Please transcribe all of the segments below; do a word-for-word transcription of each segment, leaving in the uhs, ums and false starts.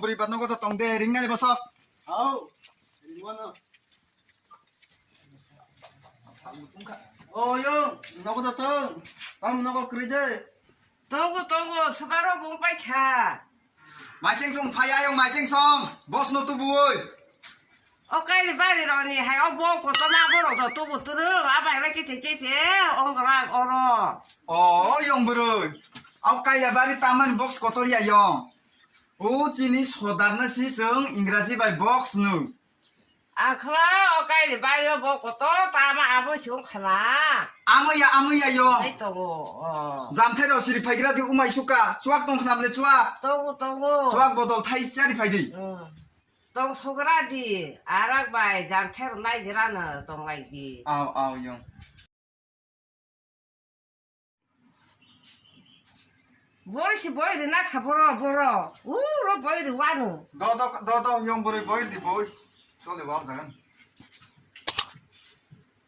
Bwrwi ba nogo da tong de, ringnani boso. Hao. Ringmano. O yung, nogo da tong. Tam nogo kwrwi de. Tongo, tongo, swkaro bung pai kha. Maicheng song phai ayong, maicheng song. Boss no tubuoi. O kaini bari roni hai o bo koto ma borok do tubu turu, a bai bai kete kete, ong rak oro. O, o yong bwrwi. O kaila bari tamani box kotor ya yong. O chini sodarna si song Ingraji bai box no. Akhla o kaini bari o bo koto tama abo si ong khana. Amo ya, amo ya yong. Ai tongo. O. Jamthai rok siri phaigra di umai suka. Chuak tong khna mle chuak. Tongo, tongo. Chuak bodol thai sari phai di. Hmm. Tong sogra di, arak bai jam ther nai gira no tong lai di. Aw, aw, yong. Boi si boi ri na kha boro, boro. U ro boi ri wanu. Do, do, do, do, yong bwrwi boi di boi. Chole wa jagan.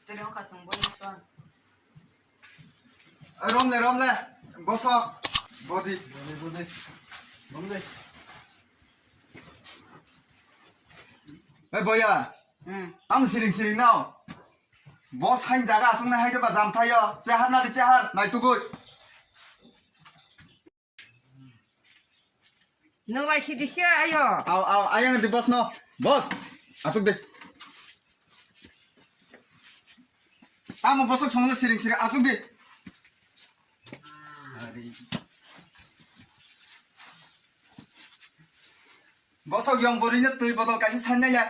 Tene o kasang boi son. Romle, romle, boso, bodi. Bodi, bodi. Romle. Hey, boya. Hmm. Tam siring siring nao. Boss hain jaga asung na hai ba jam thayo. Chehar na di chehar, nai tugui. Nung lai si di se ayo. Aw, aw, ayang di boss no. Boss, asuk di. Tamo bosok songno siring siring asuk di. Bosok yong borino twi bodol kaisa sanai ya.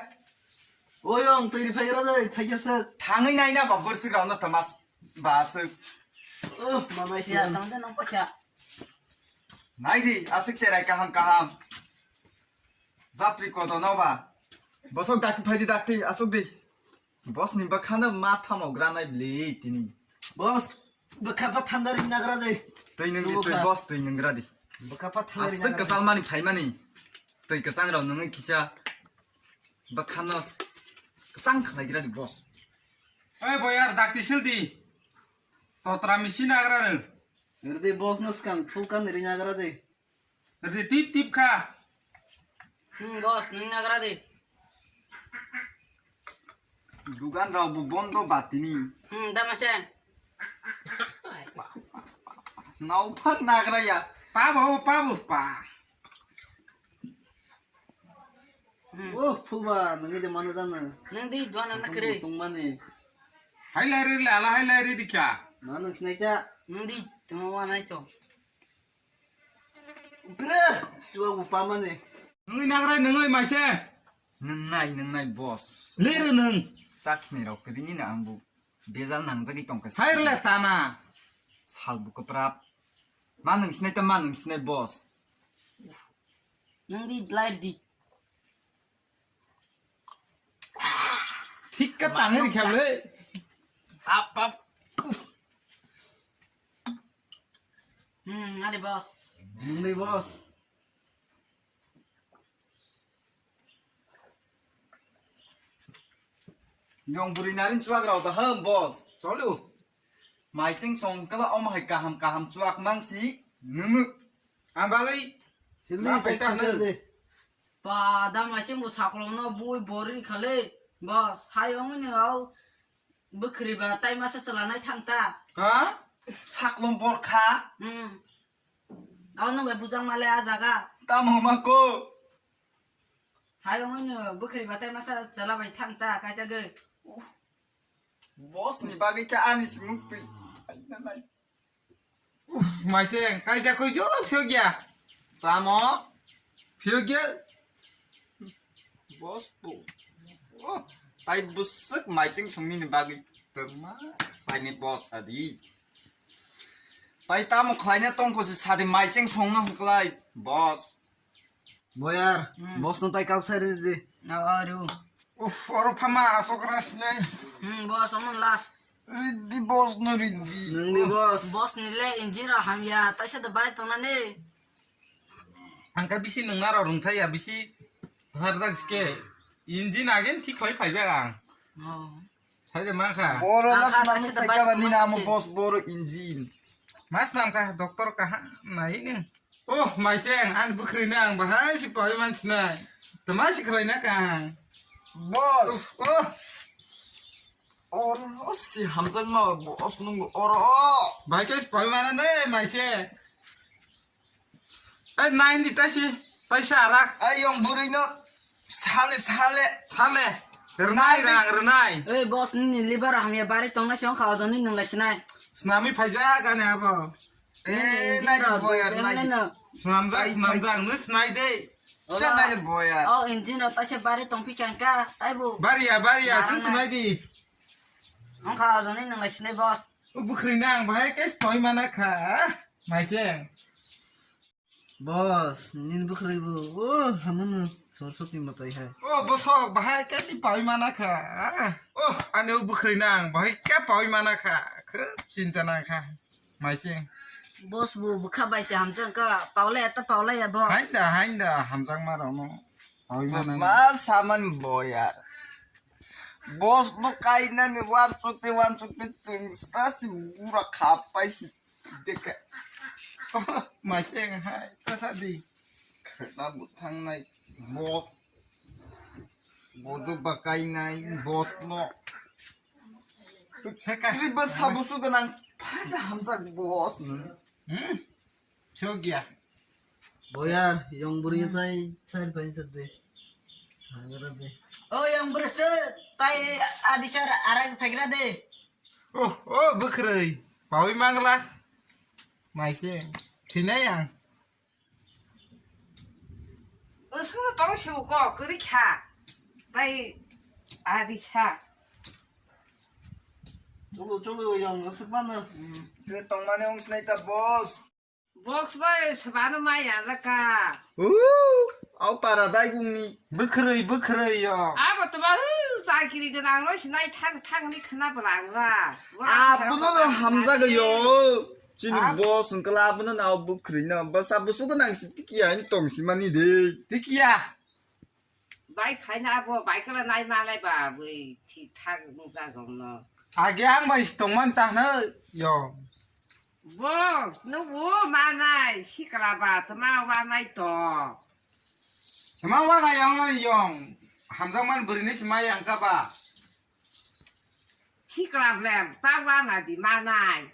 O yong twi ri phaigra dai, thaikya sek. Thangwi nai na ba borsik rok no tamas ba sik. Oh, mama Ya, siya. Tong de nong pacha. Nai di, asik cherai kaham kaham. Japri koto no ba. Bosok dakti phai di dakti, asuk di. Boss ni bwkhano ma thamo granai bli tini. Boss, bwkha pa thanda ri nagra dai. Twi nung di, twi boss, twi nung gra di. Bwkha pa thanda ri nagra dai. Aswk kwchal mani phai mani. Twi kwchang rok nungwi kisa bwkhano s-, kwchang khlai gra di boss. Oi boyar, dakti sil di. Totra misi nagra rw. Rdi boss no skang full kan ri nagra dai. Rdi tip tip kha. Hmm, boss, nung nagra di. Dugan rok bo bondo ba tini. Hmm, dama se. Nau phan nagra ya. Pa bo, pa bo, pa. Hmm. Oh, phuba, nung de mana dana. Nung di dua na kre. Tungmani. Hai lai ri la, hai lai ri dikha. Ma nung sinai ta. Nung di, tuma wa nai to. Bre, tua upamane. Nungwi nagrai nungwi maise. Nungnai, nungnai boss. Lero nung. Sakni rok rini na ang bu. Bejal nangjagwi tongkha. Sairle tana. Sal bu kwprap. Ma nung sinai ta ma nung sinai boss. Nung di lai di. Thik ka tangwi rikha le. Ap, ap. Hmm, ngani boss. Ngani boss. Yong buri narin chuak rao da ham boss. Cholu. Maising song kala om hai kaham kaham chuak mangsi nunu. Ang bagwi. Sini na paita paita hanu. De. Pa da maising bo saklong no bui bori khale. Boss, hai ong ni au. Bwkhri ba tai masa chwla nai thang ta. Ha? Saklong bor kha. Hmm. Au nung bai bujang male a jaga. Tamo ma ko. Hai ong ni bwkhri ba tai masa chwla bai thang ta kaisa gwi. Boss ni bagwi khe ani simung twi. Uf, maising, kaisa koi jo phiyok ya. Tamo? Phiyok ya. Boss bo. Oh, tai bwswk maising songni ni bagwi. Tama, tai ni boss adi. Tai tamo khlaina tongkho se sadi maising songno hwklai, boss. Boyar, hmm. Boss no tai kau sai ridi. Aw, aw, ru. Uf, oro phama asok ras nai. Hmm, boss, omo last. Ridi boss no ridi. Nungni boss. Boss ni le engine rok hamya, taisa da bai tongna ne. Ang ka bisi nungna rok rungthai ya, bisi sarjak ske. Engine again thik khlai phaijak ang. Oh. Sai de ma kha. Boro ah, last ah, na taisa da bai tongna nini amo boss boro engine. Mas nam kha doctor kaha nai ne. Oh, Maiseng, ani bwkhwrwino ang bahai se pawi mansinai. Tama se khwlaina ka ang. Boss. Oh, oh. Oro si hamjakma boss nung oro. Bahai khe se pawi mana ne, Maiseng. Ai, nai di taisi, taisi arak. Ai, yong bwrwino sale, sale. Sale. Rwnai, nai di. Rang rwnai. Oi, boss, nini liver hamya bari tongna siyong kha, odoni nung lai sinai. Snami phaijak ani abo. Eh, nini nai di engine rok boyar, nai di. Nung. Snamjak, ai, snamjak, nung snai de. Ola. Chan nai di boyar. Oh, engine rok taisa bari tong pi kang ka, tai bo. Bari ya, bari ya, nang se nai. Snai di. Wng kha, odoni nung lai sinai, boss. O bwkhwrwino ang bahai khe se pawi mana kha. Maiseng. Boss, nini bwkhwrwi bo, o, hamono sor sor ni mwtai hai. O, bosok, bahai khe se pawi mana kha. O, ani o bwkhwrwino ang bahai khe pawi mana kha. Khub chinta nang kha. Maiseng. Boss bo bwkha bai se hamjak kha, paulai ya ta paulai ya bo. Hainda, hainda, hamjakma rokno. Pawi mana. Ma saman boyar. Boss no kainani wansukte, wansukte chwngsa si bura khapai si. Deka. Maiseng hai, ta sa di. Khwna bwthangnai boss. Bojo bakainai boss no. Heka. Riba sabusu ganang pada hamjak boss no. Hmm? Chogya. Boyar, yong bwrwi hmm. Tai side by side de. Sagra de. O yong bwrwi se tai adi sar arang phagra de. Oh, oh, bwkhwrwi. Pawi mangla. Maiseng. Thinai ang. Usuno tong siu ko, kwrwi kha. Tai adi sa. Chulu, chulu, yong, aswk mano. Hmm. Tongmani wng sinai ta, boss. Box bai swbano mai ya laka. Ooh, au para dai gungni. Bwkhwrwi, bwkhwrwi yo. Abo to ba, ooh, chakiri gwnang no sinai thang thang ni khna bwlang ba. Abono no hamjaga yo. Chini boss wngkla abono na bwkhwrwi no. Bwsa busu gwnang si tikiya ni tong simani de. Tikiya. Bai khaina abo bai kala nai manai ba bui thik thak nukjagong no. Age ang bai si tongman ta hwnwi yo. Bo nugo manai sikla ba tma wanai to. Tma wanai yang nai yong hamjakman bwrwini si mai yang ka ba. Sikla ble ta wana di manai.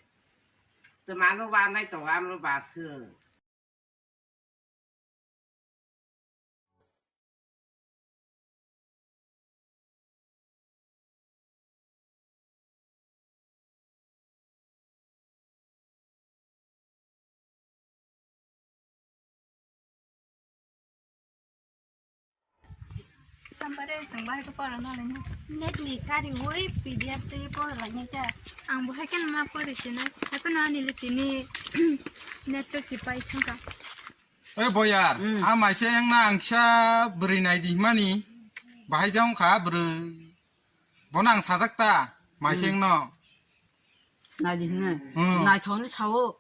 Tma no wanai to amro ba se. Sampare, chwng bahai khe pora nalai na. Net ni kari ui P D F twi pora lai nai ta. Ang bo hai khe ma pori sinai. Hai phano ani le tini net pack si pai thang kha. Oi boyar, hmm. A maise yang na ang kisa bwrwi nai di himani. Bahai jang kha bwrwi. Bono ang sajak ta, maising no. Nai di hwnwi. Hmm. Naithok ni sao.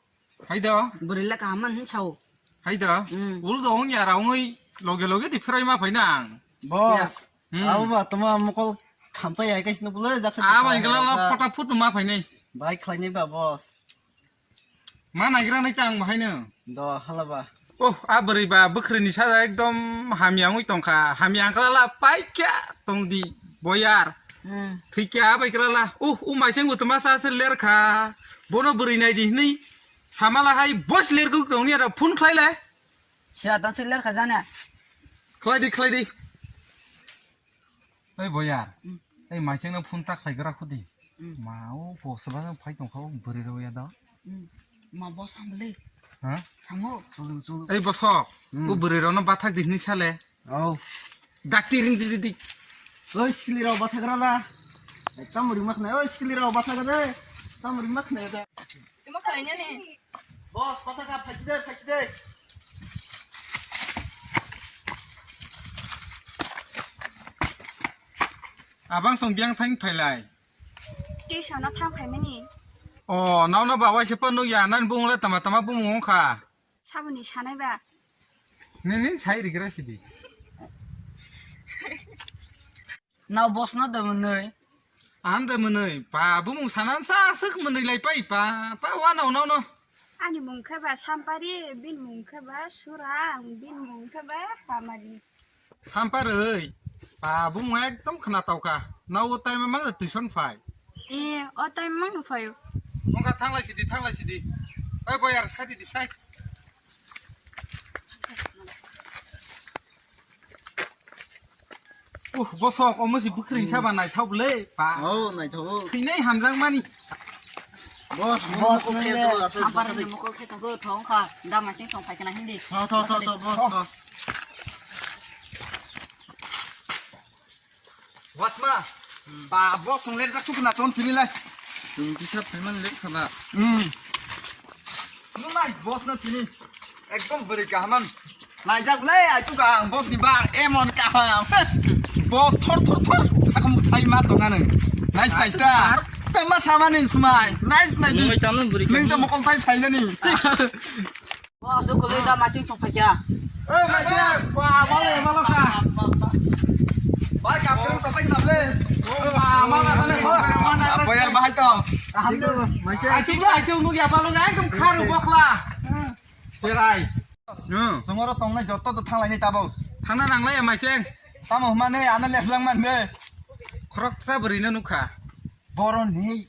Hai do. Bwrwi le kaham man hwn sao. Hai do. Hmm. Ul do wng yara wngwi loge loge di phwrai ma phai nang. Boss. Hmm. Abo ba tama mokol khamta yai kaisno bole jaksa. Abo ingla la phota phut ma phai nai. Bai khlai nai ba boss. Ma naigra nai tang bahai no. Do hala ba. Oh, a bwrwi ba bwkhwrwi ni saja ekdom hamya wngwi tongkha. Hamya wngkha la paikya tongdi boyar. Hmm. Thikya bai kala la. Uh, u maising bo tma sa se lerkha. Bono bwrwi nai di hwnwi. Samala hai boss lerkuk tongni aro phone khlai lai. Sia tang se lerkha jana. Khlai di, khlai di. Oi boyar. Hmm. Ei maising no phone ta khlai gra khudi. Hmm. Ma o bo seba phai tongkha o bwrwi ro ya do. Hmm. Ma bo sam le. Ha? Thango. Chulu, chulu. Ei bosok, hmm. O bwrwi rokno bathak di hwnwi sale. Oh. Dakti ring di di di. Oi, sikli rok bathak rala. Tam ring ma khnai, oi, sikli rok bathak de. Tam ring ma khnai da. Tuma khlai nani? Boss, bathak ka, phaisi de, phaisi de. Abang song biang thang phailai. Tuition o thang phaimani. Oh, nono ba waisa pa nukya, nani bumung le tama tama bumung wngkha. Saboni sanai ba. Nini sai rigra sidi. Nao boss no da mwnwi. An da mwnwi, pa bumung sanan sa aswk mwnwi lai pai pa, pa wa nao nao no. Ani mung khe ba Sampari, bini mung khe ba Surang, bini mung khe ba Pamari. Samparwi, ba bumung ekdom khna tauka. Nao time mang tuition phai. Eh, o time mang no phaio. Nungkha thanglai sidi, thanglai sidi. Oi boyar sadi di sai. Uh, bosok, omo si bwkrwi saba naithok le, ba. Oh, naithok. Thinai hamjak mani. Boss, boss, mokol khe to aswk Sampari ni mokol khe to go thong kha. Da ma ching song phai kana hindi. Tho, tho, tho, tho, boss, tho. Watma, ba, boss, song lerjak chukna chon tini lai. Chwng kisa phaimani le khala. Hmm. Nungnai, boss, no tini. Ekdom bwrwi kahaman. Naijak le, aichuk ang, boss ni bar, emon kaham. Boss, thor, thor, thor. Sakam khai ma tong ano. Nice, nice ta. Tama samani smai. Nice, nice. Nung tamo bwrwi. Nung tamo kong thai phainani. Bo aswk kwlwi da machine song phaikha. Oi, machine. Ba, ba, ba, ba, ba. Bai, kapring sapai saple. Ba, ba, ba, ba, ba. Boyar bahai to. Alhamdulillah. Machine. Aswk, aswk nukya, balung ekdom kharu bokla. Serai. Hmm. Songoro tongnai jotto to thanglaini tabo. Thangna nanglaiya machine. Tamo hwnmani, ano leslang mande. Khoroksa bwrwino nukha. Boroni.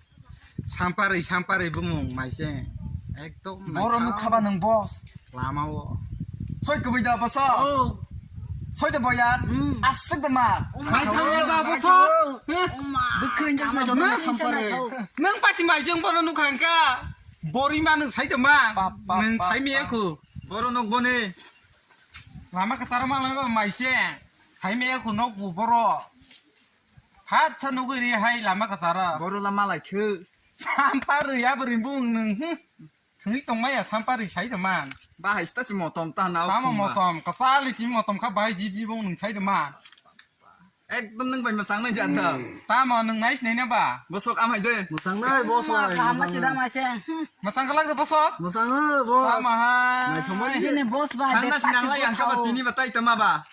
Samparwi, samparwi bumung maising. Ekdom boro naithok. Nukha ba nwng boss. Lama o. Soi kwbwi da boss. Oh. Soi da boyar. Hmm. Aswk da ma. Naithok ya ba boss. Naithok. Heh? Bwkhwrwng jasna joto samparwi. Nwng pasi maising bono nukha wngkha. Bori ma nwng sai da ma. Pap, pap, nwng pap, sai miya pap. Khu. Boro nuk boni. Lama kwcharo ma lama ba maising. Sai miya khu nok bu boro. Hat sa nugwi ri hai lama kwcharo. Boro lama lai khu. Sampa rwi ya bwrwi bung nwng, hmm. Thwngwi tongmaya sampa rwi sai da man. Bahai sta si motom ta nao. Tamo khumba. Motom, kwchali si motom kha bahai jib jibong nwng sai da man. Ekdom nwng bai mwchang nai janda. Hmm. Tamo nwng nai sinai na ba? Bosok amai de. Mwchang nai, boss. Ma, kaham ma sida ma se. Mwchang kwlak de bosok? Mwchang nai, boss. Tamo hai. Naithok mani. Sini boss ba. Thangna de sinang lai pati ang kaba tini ba tai tama ba.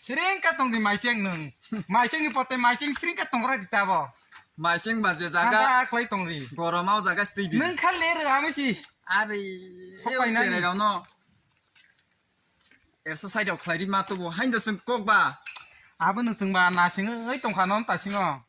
Siring ka tong di maising nwng. Maising ni pote maising siring ka tong ra di tabo. Maising ba je jaga. Handa khlai tong di. Goromao jaga stay di. Nwng kha le rwga misi. Ari. Sopai nai. Cherai rao no. Erso side rao khlai di ma tubu. Hain da sung kok ba. Abo nwng sung ba nasing oi tong kha non ta singo.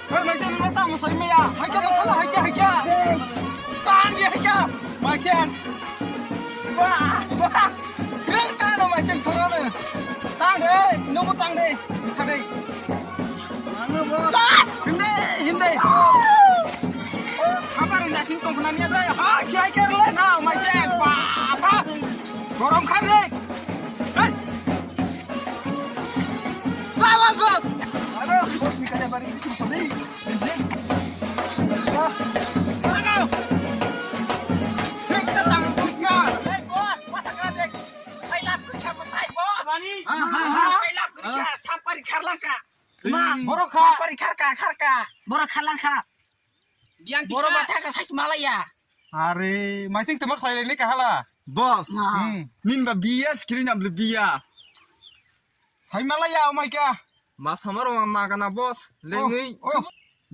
Hei, maising, nini tamo sai maya. Haikhe, masala, haikhe, haikhe. Tang di, haikhe. Maising. Wah, wah. Reng tang no, maising, songano. Tang de, nunggu tang de. Bisa de. Jas! Hindi, hindi. Oh, apa rinda sing tong khna niya jai. Ha, si haikhe le na, maising. Wah, apa? Gorong kha de. Hey! Sabas, boss! Ano, boss, ni kada bari sisi sodi. Hindi. Ah. Ano? Hindi ka tangan kusga. Hey, boss, mata kena dek. Saya lap kerja apa saya, boss? Bani. Ah, ah, ah. Saya lap kerja, sampai di Karlangka. Tuma, borok kha. Sampai di Karka, Karka. Borok Karlangka. Biang borok kha. Mata ka saya malaya. Are, maising tuma khlai le kahala. Boss. Hmm. Nin ba biya screen abli biya. Sai malaya, oh my God. Ma samaro ma kana boss, lengwi. Oh, oh.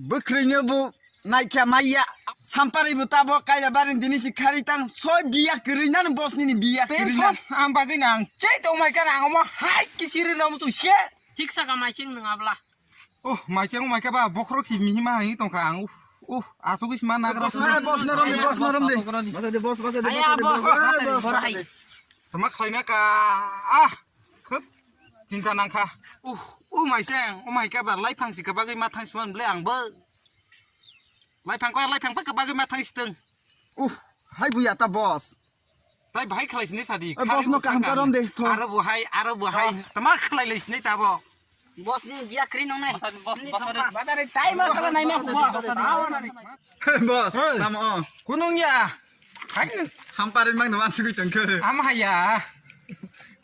Bwkhwrwino bo naikha maya. Sampari bo tabo kaila barin dini si khari tang soi biya kwrwi nani boss nini biya kwrwi. Tension nani. Ang bagwi nang. Che to mai kana ang mo hai kisiri no mutu se. Thik saka maising nang abla. Oh, maising maika ba bokhorok si mihima hai tongkha ang. Uh, uh, asugwi sima nagra. Boss na, boss na romdi, boss na romdi. Basa de boss, basa de boss. Aya boss, boss, boss, boss. Tama khlaina ka. Ah, khub chinta nangkha. Uh, uh, maising, oh maika ba lai phang si ka bagwi ma thang siman ble ang bo. Lai phang ko lai phang pa ka bagwi ma thang siteng. Uh, hai buya ta boss. Tai bahai khlai sini sadi. Eh, boss no kaham karon de, tho. Aro bo hai, aro bo hai. Tama khlai lai sini tabo. Boss ni biya kri nong nai. Boss ni, boss ni, boss ni. Boss ni, tai ma khala nai ma boss. Boss, hey. Tamo. Kunung ya. Hai. Sampari mang no man sugui tengke. Am haya.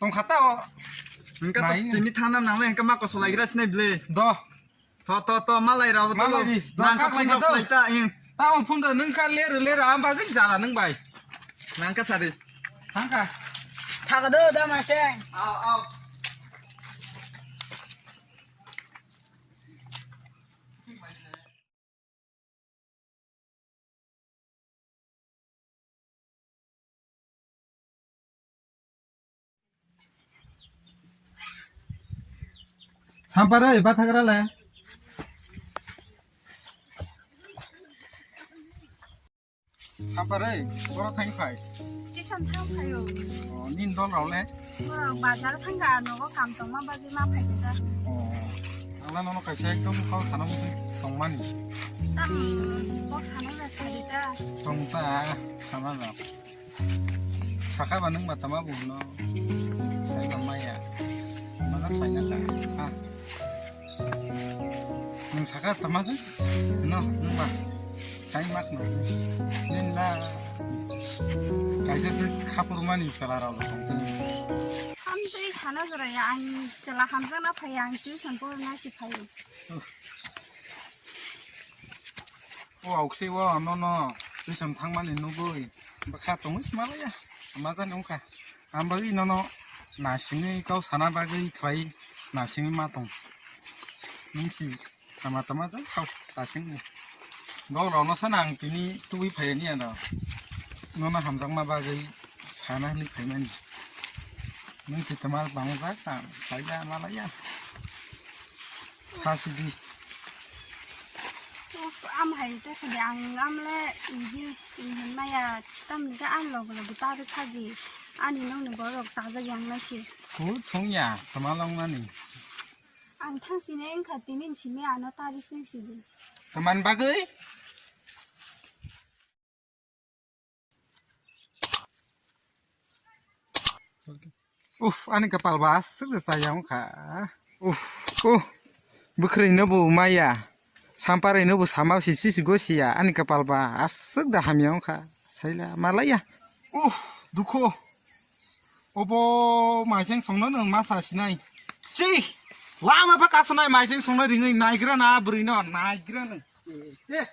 Tongkha ta o. Hingka to tini thana nangle hingka ma kosolai gra sinai ble. Do. To, to, to, malai rao to. Malai di. Nang ka phone rao khlai ta, ing. Tamo phone da nung ka ler ler am bagwi jala nung bai. Nang ka sadi. Thang ka. Thaga do da ma se. Au, au. Samparoi, bathagra le. Samparoi, boro thang phai. Station thang phaio. O, nin dol rao le? Borok bazar thangkha, nogo kam tongma bagwi ma phaikha da. O, angla nono kaisa ekdom kok sana muchung tongmani. Tam kok sana le sadi da. Tong ta, sana da. Saka ba nung ba tama bo no. Sai ba maya. Mana paina ta. Ha. Nung saka tama se. No, nung ba. Sai mak no. Nin la. Kaisa se khapur mani sala rao lo. Ham tei sana jora ya ang chela hamjana phai ang tuition porna si phai. O auksi o nono tuition thangmani nugwi bwkha tongwi smalaya. Ama jani wngkha. Ang bagwi nono nasingwi kau sana bagwi khlai nasingwi ma tong. Nwng si tama tama jang sao tasingni. Dol rokno sana ang tini tubui phaiyani ano. Nono hamjakma bagwi sana hwnwi phaimani. Nwng si tama bangjak ang saida malaya. Sasidi. Uf, am hai ta sidi ang am le ihi ihi maya tamni ka an log log ta ta sadi. Ani nong ni borok sajak yang na si. Ku chong ya, tama long nani. Ang thang sini engkha tini simi ano tari sini sidi. Teman bagwi? Uf, ani kapal ba aswk da chaya wngkha. Uf, uh, bwkhwrwi no bo maya, samparwi no bo sama si sisi go siya, ani kapal ba aswk da hamya wngkha. Saila malaya. Uf, dukho. Obo maising songno nwng ma sa sinai. Chi! Lama ba kasanai maising songno ringwi naigra na bwrwi no, naigra no. Che!